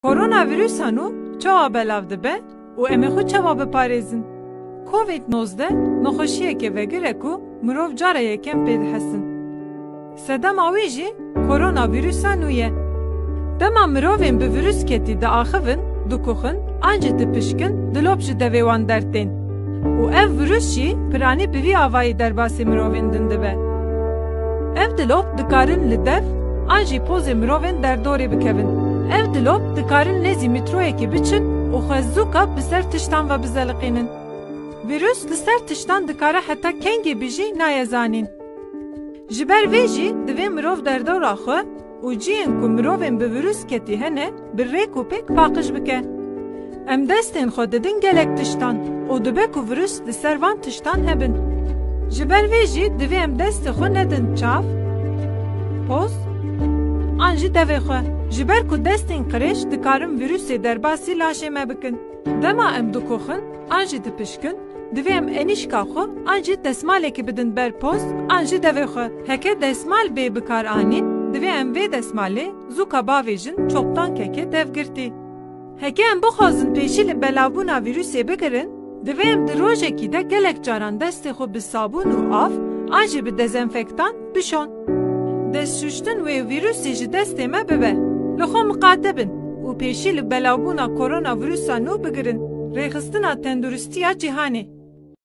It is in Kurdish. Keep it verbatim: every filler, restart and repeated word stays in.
Koronavîrusa nû çawa belav dibe û em ê xwe çawa biparêzin? Covid nozdeh nexweşiyeke vegir e ku mirov cara yekem pê dihesin. Sedema wî jî koronavîrusa nû ye. Dema mirovên bi vîrus ketî diaxivin, dikuxin an jî dipişkin, dilop ji devê wan dertên. Û ev vîrus jî piranî bi vî avayî derbasî mirovên din dibe. Ev dilop dikarin li dev an jî pozê mirovên derdorê bikevin. Ev dilop dikarin nêzî mîtroyekê biçin û xwe zûka bi ser tiştan ve bizeliqînin. Vîrus li ser tiştan dikare heta kengê bijî naye zanîn. Ji ber vê jî divê mirov derdora xwe û cihên ku mirovên bi vîrus ketî hene bi rêk û pêk paqij bike. Em destên xwe didin gelek tiştan û dibe ku vîrus li ser van tiştan hebin. Ji ber vê jî divê em destê xwe nedin çav, poz an jî devê xwe. Ji ber ku destên qirêj dikarin vîrusê derbasî laşê me bikin. Dema em dikoxin an jî dipişkin, divê em enîşka xwe an jî desmalekî bidin ber poz an jî devê xwe. Heke desmal bê bikaranîn, divê em vê desmalê zûka bavêjin çoktan keke dev girtî. Heke em bixwazin pêşî li belavbûna vîrusê bigirin, divê em di rojekî de gelek caran destê xwe bi sabûn û av an jî bi dezenfektan bişon. Destşuştin wê vîrusê ji destê me bibe. Li xwe miqate bin û pêşî li belavbûna koronavîrusa nû bigirin. Rêxistina Tenduristiya Cîhanê.